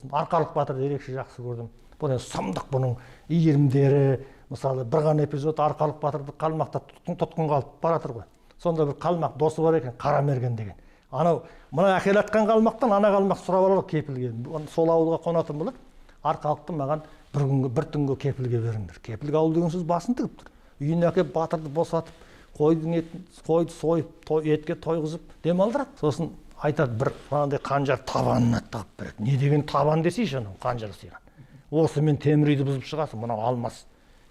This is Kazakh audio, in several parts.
Сосын Арқалық батырды ерекше жақсы көрдім. Бұл енді сұмдық, бұның иірімдері. Мысалы, бір ғана эпизод: Арқалық батырды қалмақта тұтқынға алып бара жатыр ғой. Сонда бір қалмақ досы бар екен, Қарамерген деген. Анау мына әкеле жатқан қалмақтан ана қалмақ сұрап алады кепілге. Сол ауылға қонатын болады. Арқалықты маған бір күнге, бір түнге кепілге беріңдер. Кепілге алу деген сөз, басын тігіп тұр. Үйіне әкеліп, батырды босатып, қойдың етін, қойды сойып, той, етке тойғызып демалдырады. Сосын айтады, бір мынандай қанжар табанына тығып береді. Не деген табан десейші, анау қанжар сыйған. Осымен темір үйді бұзып шығасың, мынау алмас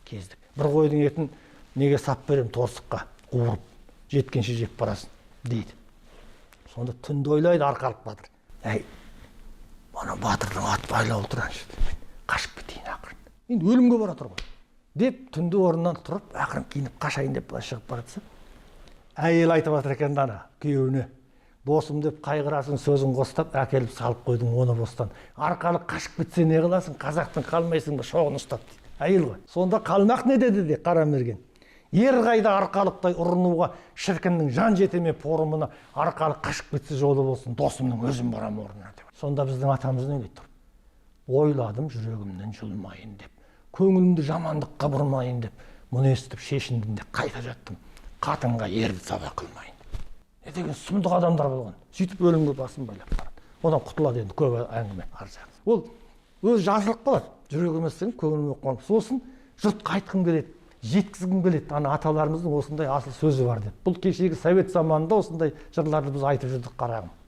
кездік. Бір қойдың етін неге сап беремін, торсыққа қуырып, жеткенше жеп барасың дейді. Сонда түнде ойлайды Арқалық батыр: әй, ана батырдың аты байлаулы тұр ана жерде, мен қашып кетейін ақырын, енді өлімге бара тұр ғой деп, түнде орнынан тұрып, ақырын киініп, қашайын деп былай шығып бара жатса, әйел айтып жатыр екен да ана күйеуіне: досым деп қайғырасың, сөзін қостап, әкеліп салып қойдың оны бостан. Арқалық қашып кетсе, не қыласың? Қазақтың қалмайсың ба шоғын ұстап дейді. Әйел ғой. Сонда қалмақ не деді де Қарамерген: ер қайда Арқалықтай ұрынуға, шіркіннің жан жете ме порымына? Арқалық қашып кетсе, жолы болсын, досымның өзім барамын орнына деп. Сонда біздің атамыз не дейді тұрып: ойладым жүрегімнен жұлмайын деп, көңілімді жамандыққа бұрмайын деп, мұны естіп шешіндім де қайта жаттым, қатынға ерді сабақ қылмайын. Не деген сұмдық адамдар болған! Сөйтіп өлімге басын байлап барады, одан құтылады. Енді көп әңгіме ар жағы. Ол өзі жазылып қалады, жүрегіме сіңіп, көңіліме қонып. Сосын жұртқа айтқым келеді, жеткізгім келеді, ана аталарымыздың осындай асыл сөзі бар деп. Бұл кешегі совет заманында осындай жырларды біз айтып жүрдік, қарағым.